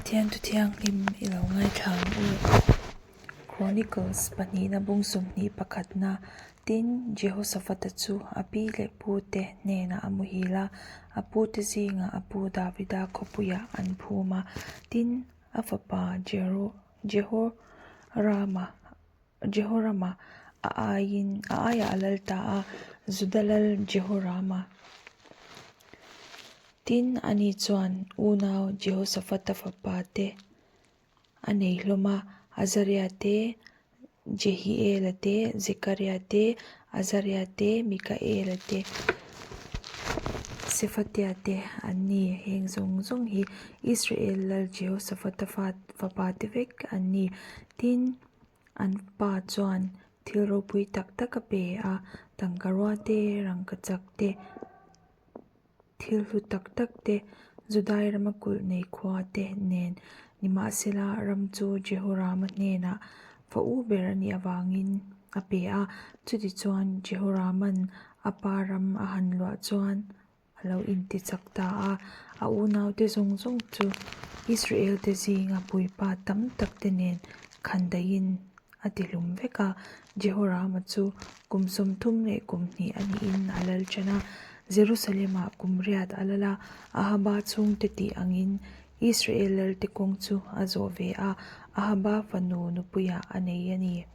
Pathian thu thianghlim i lo ngaithla ang u. Chronicles pahnihna bung 21 pakhatna Tin, Jehosaphata chu a pi leh pute hnenah a muhil a, a pute zingah a pu Davida khawpuiah an phum a. Tin, a fapa Jehorama Jehorama a aiin a aiah a lal ta a, Juda lal Jehorama. Tin, ani chuan unau Jehosaphata fapa te a nei hlawm a, Azaria te, Jehiela te, Zekaria te, Azaria te, Mikaela te, Sephatia te an ni. Heng zawng zawng hi Israel lal Jehosaphata fapa te vek an ni. Tin, an pa chuan thil ropui tak tak a pe a, tangkarua te, rangkachak te, thil hlu tak tak te, Judai rama kulh nei khua te nen. Nimahsela, ram chu Jehorama hnenah fa u ber a nih avangin a pe a. Chutichuan, Jehoraman a pa ram a han luah chuan a lo intichak ta a, a unaute zawng zawng chu Israel-te zinga puipa tam takte nen khandaihin a tihlum vek a. Jehorama chu kum 30 leh kum hnih a nihin a lal ṭan a, Jerusalem-ah kum riat a lal a, Ahaba chhungte tih angin Israel lalte kawng chu a zawh ve a, Ahaba fanu nupuiah a nei a ni.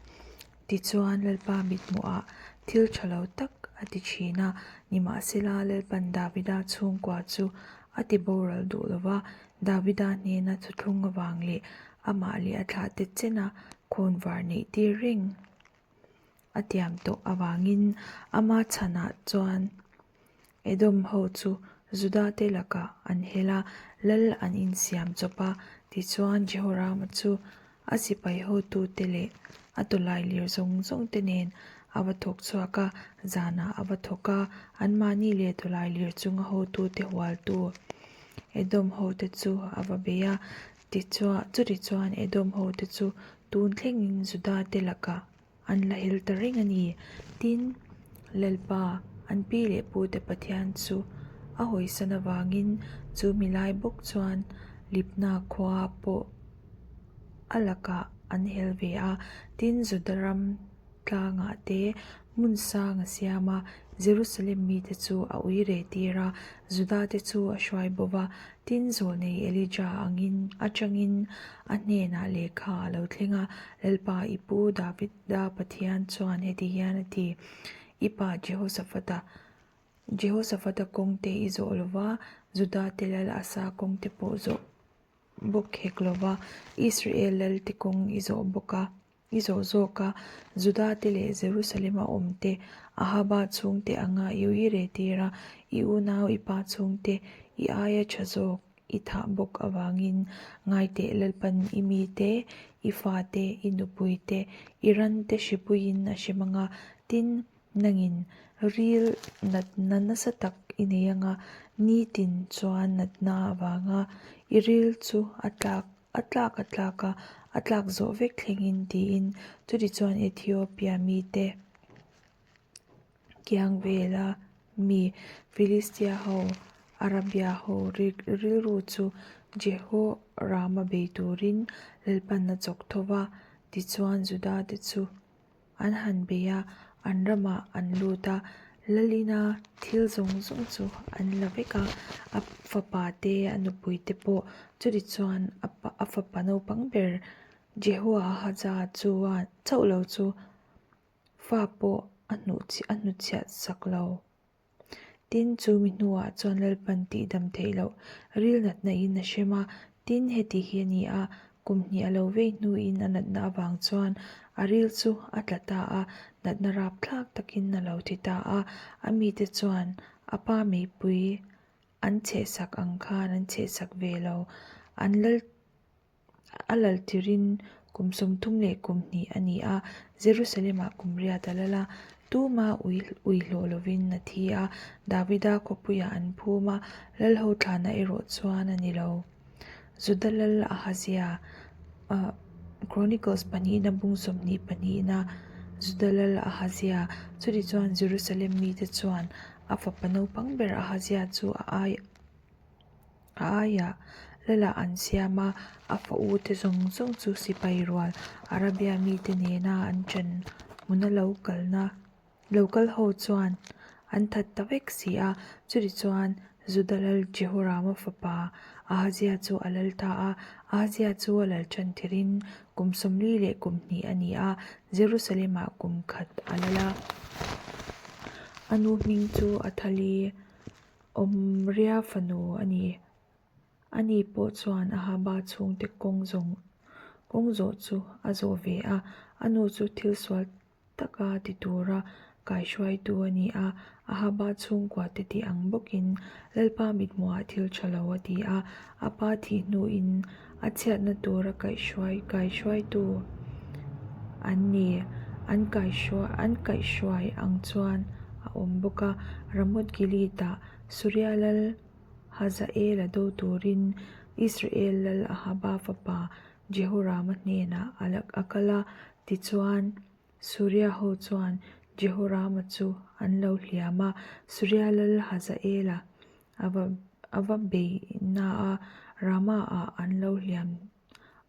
Tichuan, Lalpa mithmuhah thil tha lo tak a ti thin a, nimahsela Lalpan Davida chhungkua chu a ti boral duh lo va, Davida hnena thuthlung avang leh amah leh a thlahte chena khawnvar neih tir reng a tiam tawh avangin ama chhanah chuan Edom ho chu Juda te lakah an hel a, lal an insiam chawp a. Tichuan Jehorama chu a sipai hotute leh a tawlailir zawng zawng te nen a va thawk chhuak a, zanah a va thawk a, anmahni leh tawlailir chunga hotute hualtu Edom hote chu a va bei a. Tichuan, chutichuan Edom hote chu tun thlengin Juda te lakah An la hel ta reng a ni. Tin, Lalpa, an pi leh pute Pathian chu a hawisan avangin chu mi lai bawk chuan Libna khua pawh a lakah an hel ve a. Tin, Juda ram tlangah te hmun sang a siam a, Jerusalem mite chu a ui reh tir a, Juda te chu a hruai bo va. Tin, zawlnei Elija angin atangin a hnenah lehkha a lo thleng a, Lalpa i pu Davida Pathian chuan heti hian a ti, I pa Jehosaphata, Jehosaphata kawngte i zawh lo va, Juda te lal Asa kawngte pawh zawh bawk hek lo va, Israel lalte kawng i zawh bawk a. I zawh zawk a, Juda te leh Jerusalem-a awm te, Ahaba chhungte anga i ui reh tir a, i unau i pa chhungte i aia tha zawk i thah bawk avangin ngaiteh Lalpan i mi te, i fa te, i nupui te, i ran te hripuiin a hre mang a, tin, nangin ril natna nasa tak i nei anga, nitin chuan natna avanga i ril chu a tlak A tlak a tlak a, a tlak zawh vek thlengin tiin chutichuan Ethiopia mite kiang vela mi Philistia ho, Arabia ho rilru chu Jehorama bei turin Lalpan a chawk tho va, tichuan Juda te chu An han bei a, an ramah an lut a, Lalina thil zawng zawng chu an la vek a, a fapa te, a nupui te pawh chuti chuan a fapa naupang ber Jehoahaza chuan chauh lo chu fa pawh a hnuchhiah sak lo. Tin, chu mi hnuah chuan Lalpan tihdam theih loh ril natna in a hrem a, tin heti hi a ni a, kum hnih a lo vei hnuin a natna avang chuan a ril chu a tla ta a, natna rapthlak takin a lo thi ta a, a mite chuan a pa meipui an chhehsak ang khan an chhehsak ve lo, an lal A lal tirin kum 30 leh kum hnih a ni a, Jerusalem-ah kum riat a lal a, tuma ui ui hlawh lovin a thi a, Davida khawpuiah an phum a, lalho thlana erawh chuan a ni lo. Juda lal Ahazia, Chronicles pahnihna bung 20 pahnihna, Juda lal Ahazia, chutichuan Jerusalem mite chuan a fapa naupang ber Ahazia chu a ai. A aiah. Lalah an siam a, a fa ute zawng zawng chu sipai rual Arabia mite nena an ṭan hmuna lo kalna lo kal ho chuan an that ta vek si a. Chutichuan, Juda lal Jehorama fapa Ahazia chu a lal ta a. Ahazia chu a lal ṭan tirhin kum 40 leh kum hnih a ni a, Jerusalem-ah kum khat a lal a. A nu hming chu Athali, Omria fanu a ni. Ani pawh chuan Ahaba chhungte kawng zawng kawng zawh chu a zawh ve a, a nu chu thil sual taka ti tura kaihruaitu a ni a, Ahaba chhungkua te tih ang bawkin Lalpa mithmuhah thil tha lo a ti a, a pa thih hnuin a chhiatna tura kaihhruai kaihruaitu an ni. An kaihhruai an kaihhruai ang chuan a awm bawk a, Ramoth Gilead-ah Suria lal Hazaela do turin Israel lal Ahaba fapa Jehorama hnenah a kal a, tichuan Suria ho chuan Jehorama chu an lo hliam a, Suria lal Hazaela a va beihna a, Rama-ah an lo hliam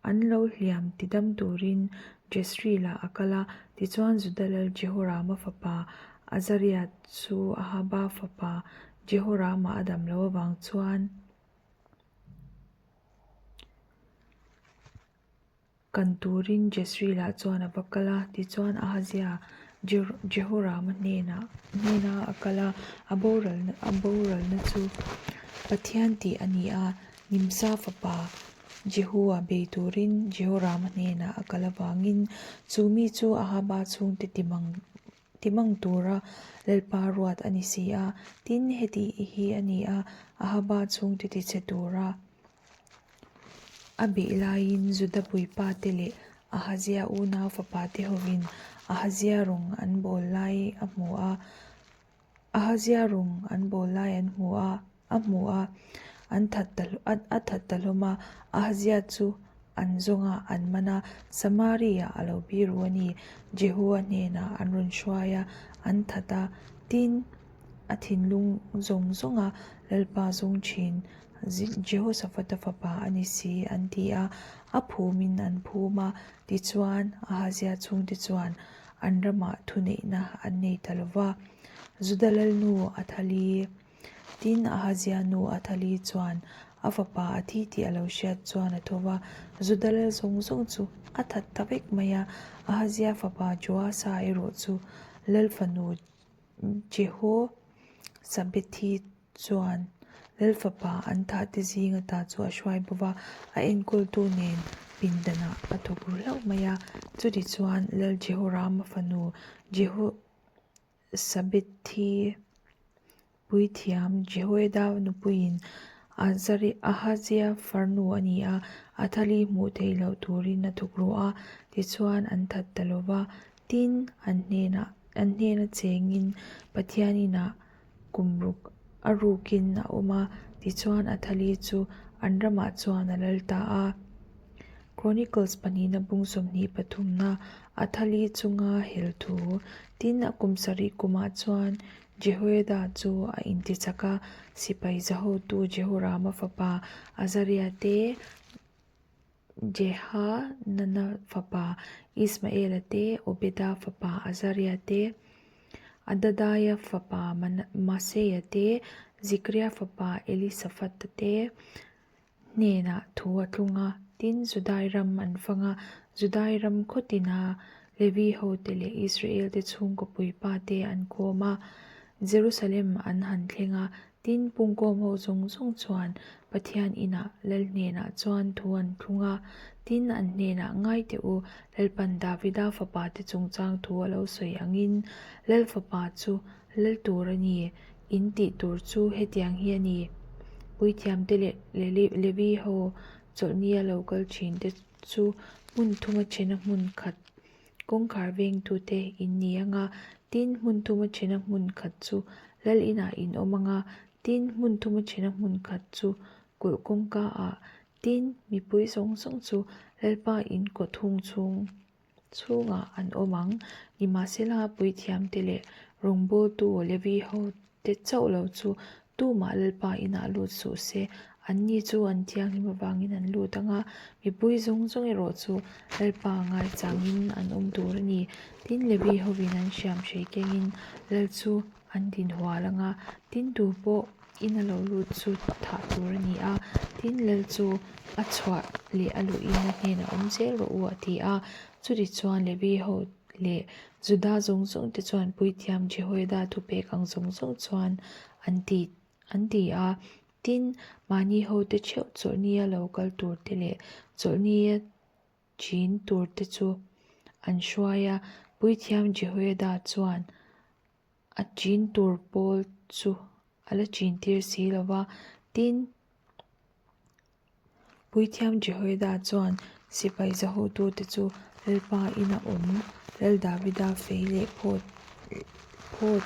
An lo hliam tidam turin Jezreel-ah a kal a, tichuan Juda lal Jehorama fapa Azaria chu Ahaba fapa Jehorama a dam loh avang chuan kan turin Jezreel-ah chuan a va kal a, tichuan Ahazia Jehorama hnenah hnena a kal a, a boralna a boralna chu Pathian tih a ni a, Nimsa fapa Jehua bei turin Jehorama hnenah a kal avangin chu mi chu Ahaba chhungte timang timang tura Lalpa ruat a ni si a. Tin, heti hi a ni a, Ahaba chhungte tichhe tura a beih laiin Juda puipate leh Ahazia unau fapate hovin Ahazia rawng an bawl lai a hmu a. Ahazia rawng an bawl lai an hmu a, a hmu a, an that ta a that ta hlawm a. Ahazia chu an zawng a, an man a, Samaria a lo biru a ni. Jehua hnenah an rawn hruai a, an that a. Tin, a thinlung zawng zawnga Lalpa zawng thin Jehoshaphat-a fapa a ni si, an ti a. A phumin an phum a, tichuan Ahazia chhungte chuan an ramah thuneihna an nei ta lo va. Juda lalnu Athali Tin, Ahazia nu Athali chuan a fapa a thi tih a lo hriat chuan a tho va, Juda lal zawng zawng chu a that ta vek mai a. Ahazia fapa Joasa erawh chu lal fanu Jehosabethi chuan Lal fapa an thahte zing ata chu a hruai bo va, a enkawltu nen pindanah a thawk ru hlauh mai a. Chuti chuan Lal Jehorama fanu Jehosabethi puithiam Jehoiada nupuiin Ahazia farnu a ni a, Athali hmuh theih loh turin a thawk ru a, tichuan an that ta lo va. Tin, an hnenah an hnena chengin Pathian inah Kum ruk a rukin a awm a, tichuan Athali chu an ramah chuan a lal ta a. Chronicles pahnihna bung 20 pathumna Athali chunga hel thu. Tin, a kum sarih kumah chuan Jehoiada chu a intichak a, sipai zahotu Jehorama fapa Azaria te, Jehanana fapa Ismaela te, Obeda fapa Azaria te, Adadaia fapa Maseia te, Zikria fapa Elisafata te hnenah thu a tlung a. Tin, Judai ram an fang a, Judai ram khaw tina Levi hote leh Israel te chhungkaw puipa te an khawm a, Jerusalem an han thleng a, Tin, pungkawm ho zawng zawng chuan Pathian inah Lal hnenah chuan thu an thlung a, tin, an hnenah ngai teh u, Lalpan Davida fapate chungchang thu a lo sawi angin, Lal fapa chu Lal tur a ni, in tih tur chu hetiang hi a ni, Puithiamte leh Levi ho chawlhnia lo kal thinte chu hmun thuma thena hmun khat Kawngkhar vengtute in ni ang a, tin hmun thuma thena hmun khat chu lal inah in awm ang a, tin hmun thuma thena hmun khat chu kulh kawngka ah, tin mipui zawng zawng chu Lalpa in kawt hung chhung chhungah an awm ang. Nimahsela puithiamte leh rawngbawltu Levi ho te chauh lo chu tumah Lalpa inah lut suh se. Anni chu an thianghlim avangin an lut ang a, mipui zawng zawng erawh chu Lalpa ngaichangin an awm tur a ni. Tin, Levi hovin an hriamhrei kengin lal chu an dinhual ang a, tin tu pawh ina lo lut chu thah tur a ni a, tin lal chu a chhuah leh a luhin a hnenah awm zel rawh u a ti a. Chutichuan Levi ho leh Juda zawng zawng te chuan puithiam Jehoiada thupek ang zawng zawng chuan an ti an ti a. Tin, mahni hote theuh chawlhnia lo kal tur te leh chawlhnia chin tur te chu an hruai a. Puithiam Jehoiada chuan a chin tur pawl chu a la chin tir si lo va. Tin, Puithiam Jehoiada chuan sipai zahawtute chu Lalpa ina awm Lal Davida fei leh phaw phaw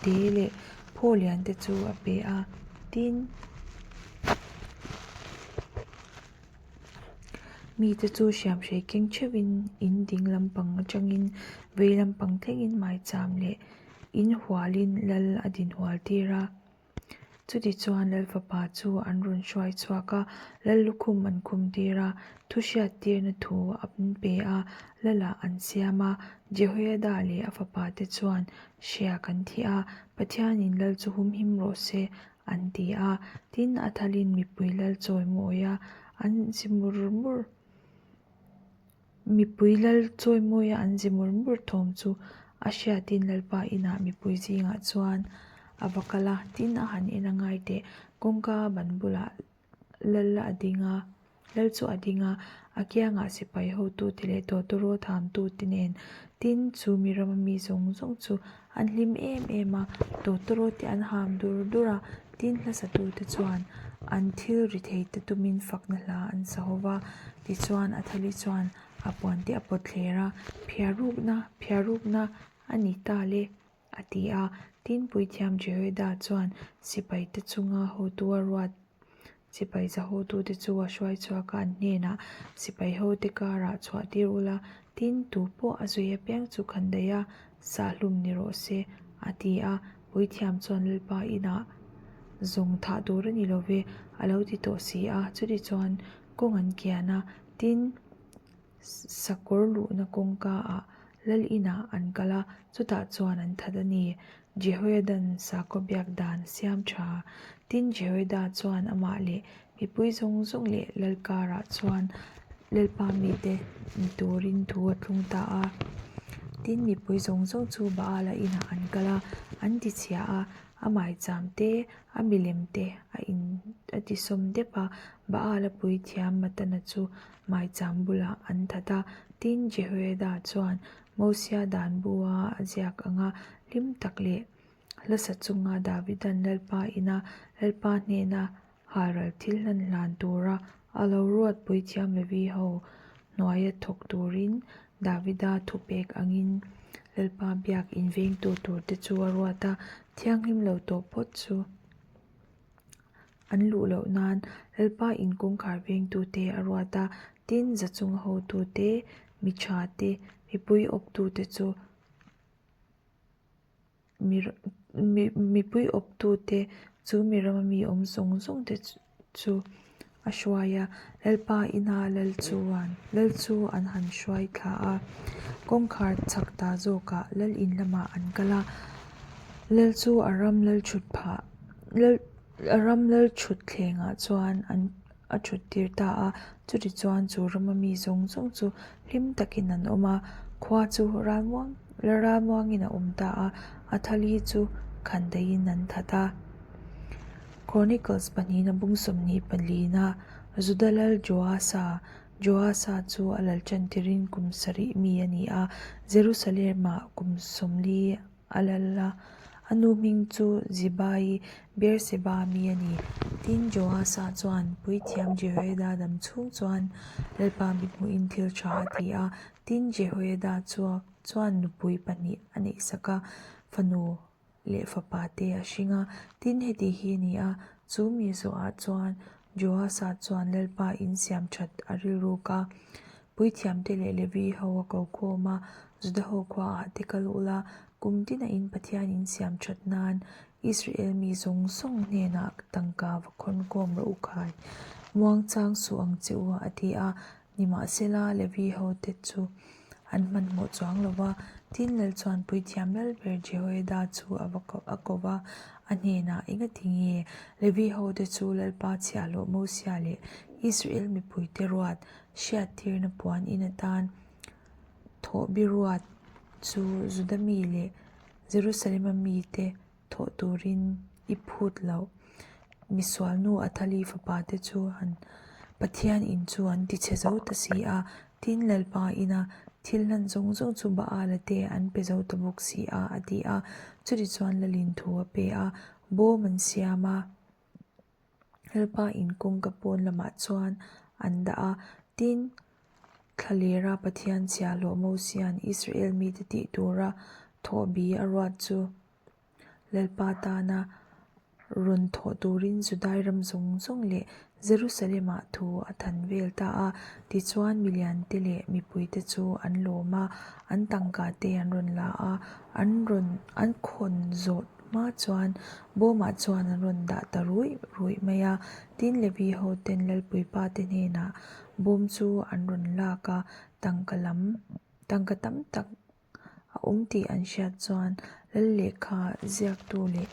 te leh phaw lian te chu a pe a. Tin, mite chu hriamhrei keng theuhin in ding lampang atangin vei lampang thlengin maicham leh inhualin lal a dinhual tir a. Chutichuan Lalfapa chu an rawn hruai chhuak a, Lal lukhum an khum tir a, thu hriat tirna thu an pe a, Lalah an siam a. Jehoiada leh a fapa te chuan hria kan thi a, Pathianin Lal chu humhim rawh se an ti a. Tin, a thalin mipui Lal chawimawi a, an zi mur mur. Mipui lal chawimawia an zi mur mur thawm chu a hriatin Lalpa inah mipui zingah chuan a va kal a, tin a han en a ngai teh. Kawngka ban bulah lal a ding a, lal chu a ding a, a kiangah sipai hotute leh tawtawraw thamtute nen tin chu mi rama mi zawng zawng chu an hlim em em a, tawtawraw te an ham dur dur a, tin hlasatute chuan an thil ri thei te tumin fakna hla an sa ho va. Tichuan Athali chuan a puan te a pawt thler a, Phiarukna, phiarukna a ni ta le, a ti a. Tin Puithiam Jehoiada chuan sipai te chunga hotu a ruat Sipai zahawtute chu a hruai chhuak a, an hnenah sipai hote karah chhuah tir ula, tin tu pawh a zui apiang chu khan daih a, sahhlum ni rawh se, a ti a. Puithiam chuan Lalpa inah zawng thah tur a ni lo ve, a lo ti tawh si a. Chutichuan kawng an kian a, tin sakawr luhna kawngka ah lal inah an kal a, chutah chuan an that a ni. Jehoiadan sakhaw biak dan siam tha. Tin, Jehoiada chuan amah leh mipui zawng zawng leh lal karah chuan Lalpa mite ni turin thu a thlung ta a. Tin, mipui zawng zawng chu Baala inah an kal a, an tichhia a, a maicham te, a milem te a in a tisawm dep a, Baala puithiam Matana chu maicham bulah an that a. Tin, Jehoiada chuan Mosia dan bua a ziak anga hlim tak leh hlasa chunga Davidan Lalpa ina Lalpa hnena halral thil hlan hlan tura a lo ruat puithiam Levi ho hnuaia thawk turin Davida thupek angin Lalpa biak invengtu turte chu a ruat a, thianghlim lo tawh phawt chu. An luh loh nan Lalpa in kawngkhar vengtute a ruat a, tin za chunga hotute, mi tha te, mipui awptute chu mipui awptute chu mi rama mi awm zawng zawng te chu a hruai a, Lalpa ina lal chuan lal chu an han hruai thla a, kawngkhar chhak ta zawkah lal in lamah an kal a, lal chu a ram lal thut phah lal a ram lal thut thlengah chuan an a thut tir ta a, chuti chuan chu rama mi zawng zawng chu hlim takin an awm a, khua chu ralmuang ralmuangin a awm ta a, a thali chu khan daihin an that a. Chronicles pahnihna bung 24na Juda lal Joasa, Joasa chu a lal tan tirin kum sarih mi a ni a, Jerusalem-ah kum 40 a lal a. A nu hming chu Zibai, Beerseba mi a ni. Tin, Joasa chuan puithiam Jehoiada dam chhung chuan Lalpa mithmuhin thil tha a ti a. Tin, Jehoiada chuan nupui pahnih a neihsak a, fanu leh fapa te a hring a, tin heti hi a ni a, chu mi zawhah chuan Joasa chuan Lalpa in siam that a rilruk a, puithiamte leh Levi ho a ko khawm a, Juda ho khuaah te kal ula, kum tina in Pathian in siam that nan Israel mi zawng zawng hnenah tangka va khawnkhawm rawh u khai, muangchang suh ang che u, a ti a. Nimahsela, Levi hote chu an hmanhmawh chuang lo va. Tin, Lal chuan puithiam lalber Jehoiada chu a va a ko va, a hnenah, Engati nge Levi hote chu Lalpa chhiahhlawh Mosia leh Israel mipuite ruat hriattirna puan in atan thawhbi ruat chu Juda mi leh Jerusalema mite thawh turin i phut loh. Misualnu Athali fapa te chu an Pathian in chu an tichhe zo ta si a, tin Lalpa ina thil hlan zawng zawng chu Baala te an pe zo ta bawk si a, a ti a. Chutichuan Lalin thu a pe a, bawm an siam a. Lalpa in kawngka pawn lamah chuan an dah a, tin, thlalera Pathian chhiahhlawh Mosia'n Israel mite tih tura thawhbi a ruat chu Lalpa tana rawn thawh turin Judai ram zawng zawng leh Jerusalem-ah thu a than vel ta a. Tichuan, miliante leh mipuite chu an lawm a, an tangka te an rawn la a, an rawn an khawn zawh Hma chuan bawmah chuan an rawn dah ta ruih ruih mai a, tin Levi ho ten Lalpuipa te hnenah bawm chu an rawn lak a, tangka lam tangka tam tak a awm tih an hriat chuan Lal lehkha ziaktu leh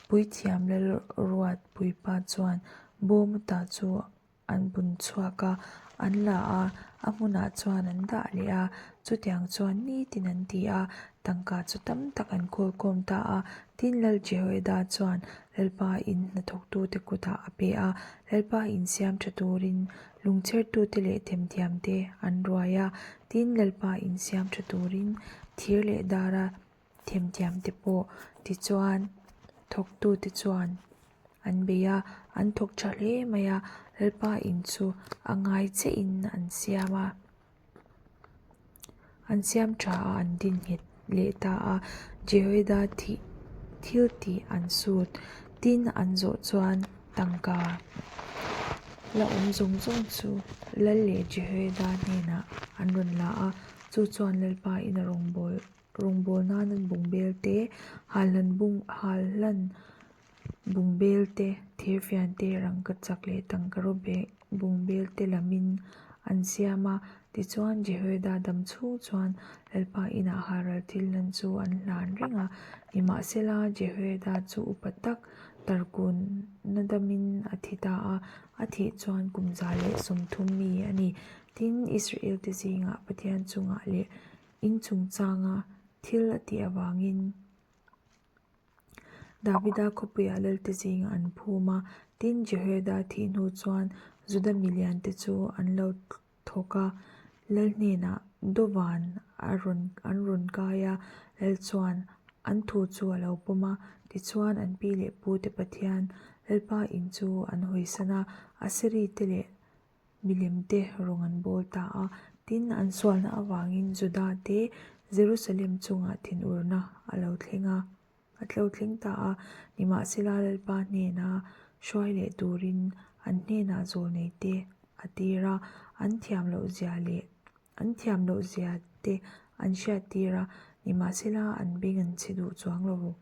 Puithiam Lalruatpuipa chuan bawm ata chu An bun chhuak a, an la a, a hmunah chuan an dah leh a, chutiang chuan nitin an ti a, tangka chu tam tak an khawlkhawm ta a. Tin, Lal Jehoiada chuan Lalpa in hnathawktute kutah a pe a, Lalpa in siam tha turin lungchhertute leh themthiamte an ruai a, tin, Lalpa in siam tha turin thir leh dara themthiamte pawh tichuan thawktute chuan an bei a, an thawk tha hle mai a, Lalpa in chu a ngai chiahin an siam a, an siam tha a, an din nghet leh ta a, Jehoiada thih thil tih an sut tin an zawh chuan tangka la awm zawng zawng chu Lal leh Jehoiada hnenah an rawn la a, chu chuan Lalpa in a rawngbâwl Rawngbâwl nâna bungbêl te, hâlhlan bung hâlhlan bungbêl te, thirfian te, rangkachak leh tangkaraw beh bungbêl te lamin an siam a. Tichuan, Jehoiada dam chhûng chuan Lalpa inah hâlral thil hlan chu an hlân reng a. Nimahsela, Jehoiada chu upa tak tarkun nadamin a thi ta a, a thih chuan kum 130 mi a ni. Tin, Israel-te zîngah Pathian chungah leh In chungchanga thil a tih avangin Davida khawpuiah lalte zingah an phum a, tin Jehoiada thih hnu chuan Juda milian te chu an lo thawk a, lal hnenah dawvan a rawn an rawn kai a, lal chuan an thu chu a lo pawm a, tichuan an pi leh pu te Pathian Lalpa in chu an hawisan a, Asiri te leh Milemte rawng an bawl ta a, tin, an sualna avangin Juda te Jerusalem chungah thinurna a lo thleng a, a tlo thleng ta a. Nimahsela, Lalpa hnena hruai leh turin an hnenah zawlneite a tir a, an thiam loh zia leh an thiam loh zia te an hriat tir a, nimahsela an beng an chhe duh chuang lo.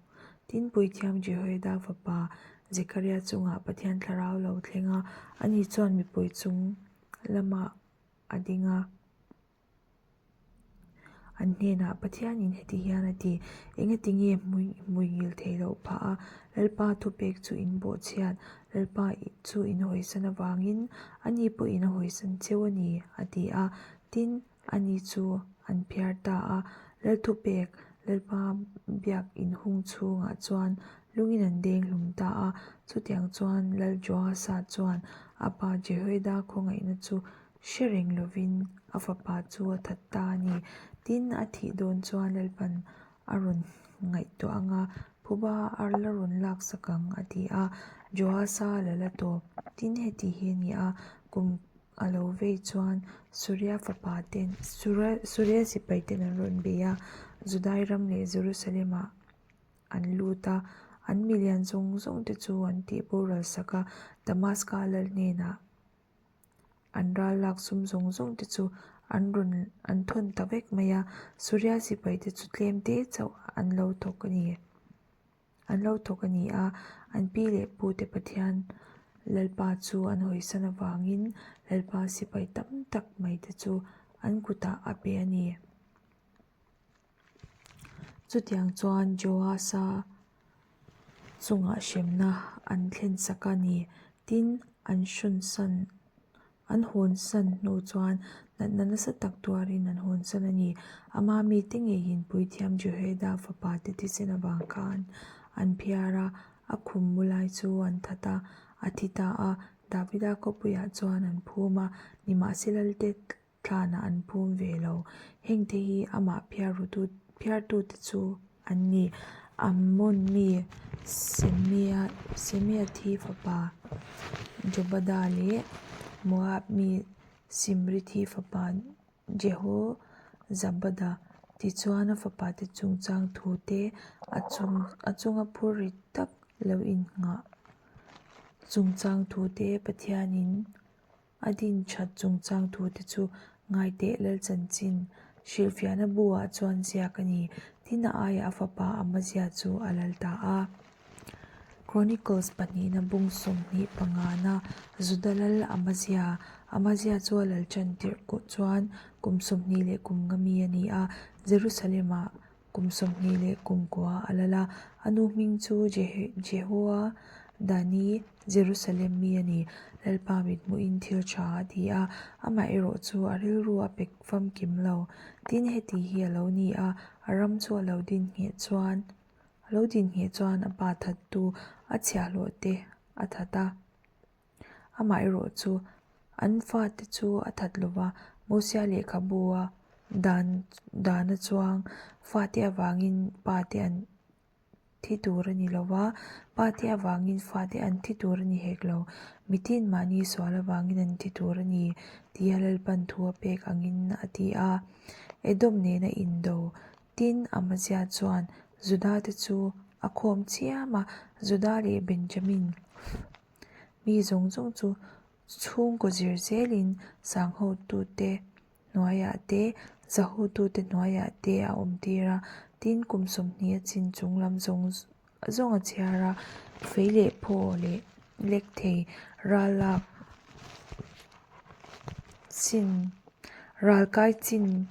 Tin, Puithiam Jehoiada fapa Zekaria chungah Pathian thlarau lo thleng a, ani chuan mipui chung lamah a ding a. An hnenah, Pathianin heti hian a ti, Engati nge hmuingil thei loh phah a, Lalpa thupek chu in bawhchhiat, Lalpa chu in hawisan avangin ani pawhin a hawisan cheu a ni, a ti a. Tin, ani chu an phiar ta a, Lal thupek, Lalpa biak inhung chhungah chuan lungin an deng hlum ta a. Chutiang chuan Lal Joasa chuan a pa Jehoiada khawngaihna chu Hre reng lovin a fapa chu a that ta a ni. Tin, a thih dawn chuan Lalpan a rawn ngaihtuah ang a, phuba a la rawn laksak ang a ti a. Joasa la la tawp. Tin, heti hi a ni a, kum a lo vei chuan Suria fapa ten, Suria sipai ten an rawn bei a, Judai ram leh Jerusalem-ah an lut a, an milian zawng zawng te chu an tih boral sak a, Damaska lal hnenah An ral lak sum zawng zawng te chu an rawn an thawn ta vek mai a, Suria sipai te chu tlem te chauh an lo thawk a ni. an lo thawk a ni a, an pi leh pute Pathian Lalpa chu an hawisan avangin Lalpa sipai tam tak mai te chu an kutah a pe a ni. Chutiang chuan Joasa chungah hremna an thlensak a ni. Tin, an hrawnsan An hawnsan hnu chuan natna nasa tak tuarin an hawnsan a ni. Ama mite ngeiin Puithiam Jehoiada fapa te thisen avang khan an phiar a, a khum mu lai chu an that a, a thi ta a. Davida khawpuiah chuan an phum a, nimahsela Lalte thlanah an phum ve lo. Hengte hi amah phiartute chu An ni, Ammon mi Semiathi fapa Jobada leh Moab mi Simrithi fapa Jehozabada. Tichuan a fapate chungchang thu te a chunga phur rit tak lo innghah chungchang thu te Pathianin A din that chungchang thute chu ngaiteh lal chanchin hrilhfiahna bu-ah chuan ziak a ni. Tin, a aiah a fapa Amazia chu a lal ta a. Chronicles pahnihna bung 25na Juda lal Amazia Amazia chu a lal tan tirh chuan kum 20 leh kum nga mi a ni a, Jerusalem-ah Kum 20 leh kum kua a lal a, a nu hming chu Jehoadani, Jerusalem mi a ni. Lalpa mithmuhin thil tha a ti a, amaherawh chu a rilru a pek famkim lo. Tin, heti hi a lo ni a, a ram chu a lo din ngheh chuan a lo din ngheh chuan a pa thattu a chhiahhlawh te a that a. Amaherawh chu an fate chu a that lo va, Mosia lehkhabu-a dan dana chuang fate avangin pate an thi tur a ni lo va, pate avangin fate an thi tur a ni hek lo. Mitin mahni sual avangin an thi tur a ni tia Lalpan thu a pek angin a ti a. Edom nena indo Tin, Amazia chuan Juda te chu a khawm chiam a, Juda leh Benjamin mi zawng zawng chu chhungkaw zir zelin sanghotute hnuaiah te, zahotute hnuaiah te a awm tir a. Tin, kum 20 a chin chung lam zawng zawng a chhiar a, fei leh phaw leh lek thei ral lak chin ral kai chin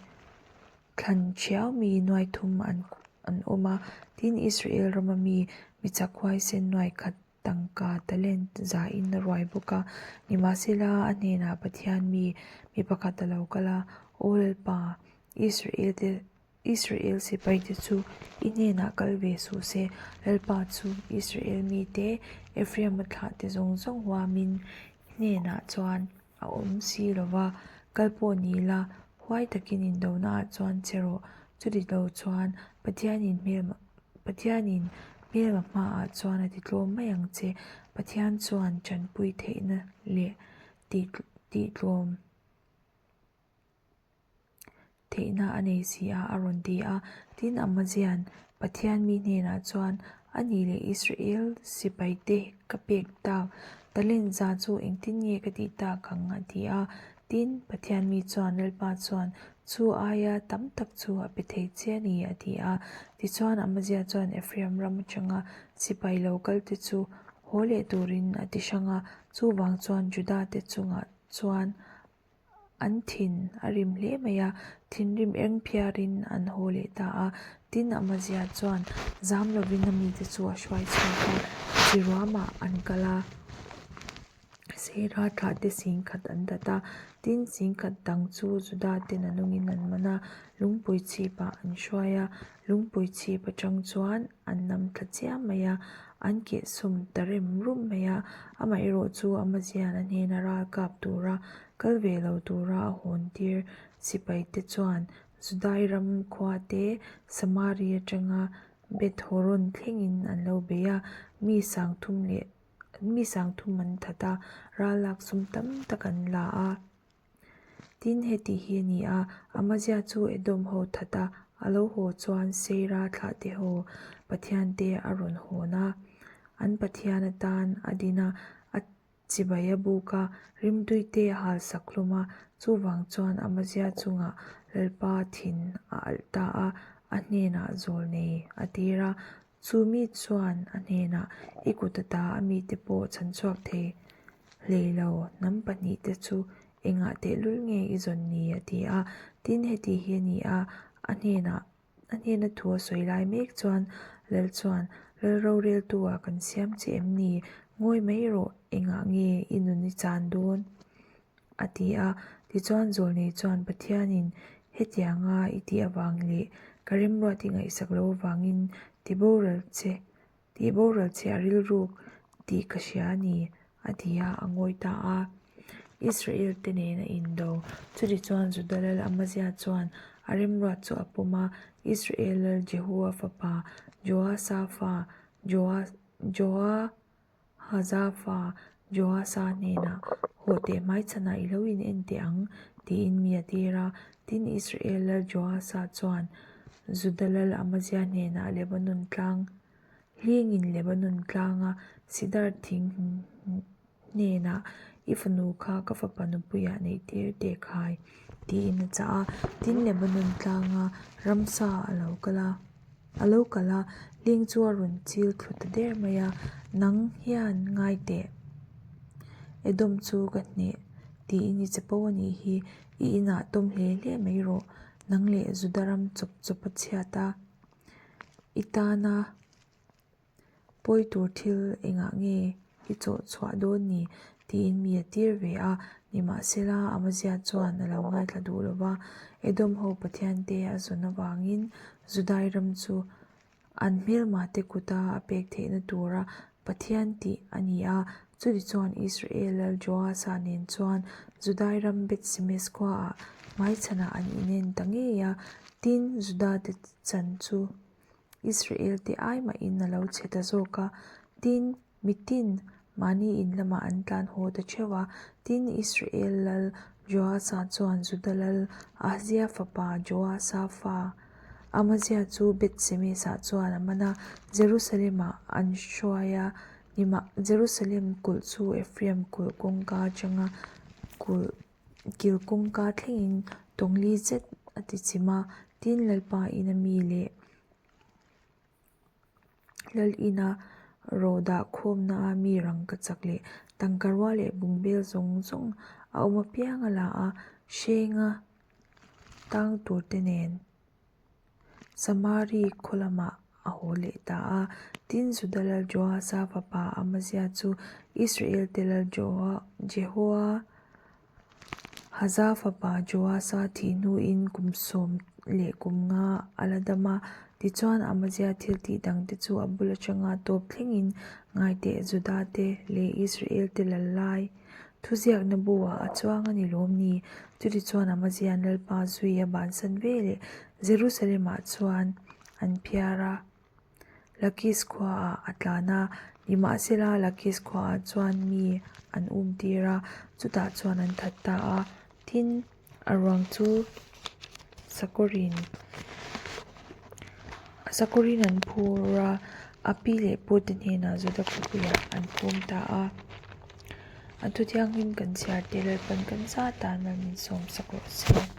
Thlan thiau mi nuai thum an an awm a, tin Israel rama mi mi chak huaisen nuai khat tangka talent zain a ruai bawk a. Nimahsela a hnenah Pathian mi mi pakhat a lo kal a, Aw Lalpa, Israel te Israel sipai te chu i hnenah kal ve suh se, Lalpa chu Israel mite Ephraim-a thlah te zawng zawng huamin i hnenah chuan a awm si lo va, kal pawh ni la, huai takin indonaah chuan che rawh. Chuti lo chuan Pathianin hmelma Pathianin hmelma hmaah chuan a ti tlawm mai ang che. Pathian chuan tanpui theihna leh tih tihtlawm theihna a nei si a, a rawn ti a. Tin, Amazia'n Pathian mi hnenah chuan, A nih leh Israel sipaite ka pek tak, talent za chu engtin nge ka tih tak ang? a ti a. Tin, Pathian mi chuan Lalpa chuan, Chu aia tam tak chu a pe thei che a ni, a ti a. Tichuan, Amazia chuan Ephraim ram atanga sipai lo kalte chu haw leh turin a ti hrang a, chuvang chuan Juda-te chungah chuan An thin a rim hle mai a, thinrim eng phiarin an haw leh ta a. Tin, Amazia chuan zam lovin a mite chu a hruai chhuak a, Chiruamah an kal a, Seira thlahte singkhat an dat a. Tin, singkhat dang chu Juda ten a nungin an man a, lungpui chhipah an hruai a. Lungpui chhip atang chuan an nam thla chiam mai a, an kehsawm ta rem rum mai a. Amaherawh chu Amazian a hnena ral kap tura kal ve lo tura a hawn tir sipai te chuan Judai ram khua te Samari atanga Beth Horon thlengin an lo bei a, mi sangthum leh mi sangthum an that a, ral lak sum tam tak an la a. Tin, heti hi a ni a, Amazia chu Edom ho that a, a lo haw chuan Seira thlahte ho pathiante a rawn hawn a, an pathian atan a din a, a chibai a buk a, rimtuite a hal sak hlawm a, chuvang chuan Amazia chungah Lalpa thin a alh ta a, a hnenah zawl nei a tir a. Chu mi chuan a hnenah, I kut ata a mite pawh chhanchhuak thei hlei lo, hnam pahnihte chu engah tehlul nge i zawn ni? a ti a. Tin, heti hi a ni a, a hnenah A hnena thu a sawi lai mek chuan Lal chuan, Lal roreltu-ah kan siam che em ni? Ngawi mai rawh, engah nge i nun i chan dawn? a ti a. Tichuan Zawlnei chuan Pathianin hetianga i tih avang leh ka remruat i ngaihsak loh avangin tiboral che Tih boral che a rilruk tih ka hria a ni, a ti a, a ngawi ta a. Israel te nen a indo. Chutichuan Juda lal Amazia chuan a remruat chu a pawm a, Israel lal Jehua fapa Joasa fa Joahaza fa Joasa hnenah, Haw teh hmaichhanah i lo in en teh ang, tiin mi a tir a. Tin, Israel lal Joasa chuan Juda lal Amazia hnenah Lebanon tlang hlingin Lebanon tlanga sidar thing hnenah, I fanu kha ka fapa nupuiah neih tir teh khai, tiin a chah a. Tin, Lebanon tlanga ramsa a lo kal a, a lo kal a, hling chu a rawn chil thlu ta der mai a, Nang hian ngai teh, Edom chu ka hneh, tiin i che po a nih hi, i inah tawm hle hle mai rawh, nang leh Juda ram chawp chawp a chhiat a, i tana pawi tur thil engah nge i chawh chhuah dawn ni tiin mi a tir ve a, nimahsela Amazia chuan a lo ngaithla duh lo va, Edom ho Pathiante a zawn avangin Judai ram chu An hmelmate kuta a pek theihna tura Pathian tih a ni a. Chutichuan Israel lal Joasa nen chuan Judai ram Beth-semes khuaah hmaichhanah an inen ta ngei a. Tin, Judate chan chu Israel-te ai mahin a lo chhe ta zawk a. Tin, Mitin mahni in lamah an tlan haw ta theuh a, tin Israel lal Joasa chuan Juda lal Ahazia fapa Joasa fa Amazia chu Beth-semes-ah chuan a man a, Jerusalem-ah an hruai a, nimah Jerusalem kulh chu Ephraim kulh kawngka atanga kulh kil kawngka thlengin tawngli zet a ti chim a, tin Lalpa ina mi leh Lal ina ro dah khawmna a mi rangkachak leh tangkarua leh bungbel zawng zawng a awm apiang a la a, hrenga tang tur te nen Samari khaw lamah a haw leh ta a. Tin, Juda lal Joasa fapa Amazia chu Israel te lal Jehoa Haza fapa Joasa thih hnuin kum sawm leh kum nga a la dam a, tichuan Amazia thil tih dangte chu a bul atanga tawp thlengin ngaiteh Juda te leh Israel te lal lai thuziakna bu-ah a chuang a ni lawm ni? Chutichuan Amazia'n Lalpa zui a bansan ve leh Jerusalem-ah chuan an phiar a. Lakis khuaah a tlan a, nimahsela Lakis khuaah chuan mi an um tir a, chutah chuan an that ta a. Tin, a ruang chu sakawrin sakawrin an phur a, a pi leh pute hnenah Juda khawpuiah an phum ta a. A thu thianghlim kan chhiar te Lalpan kan zat tan mal min sawm sak rawh se.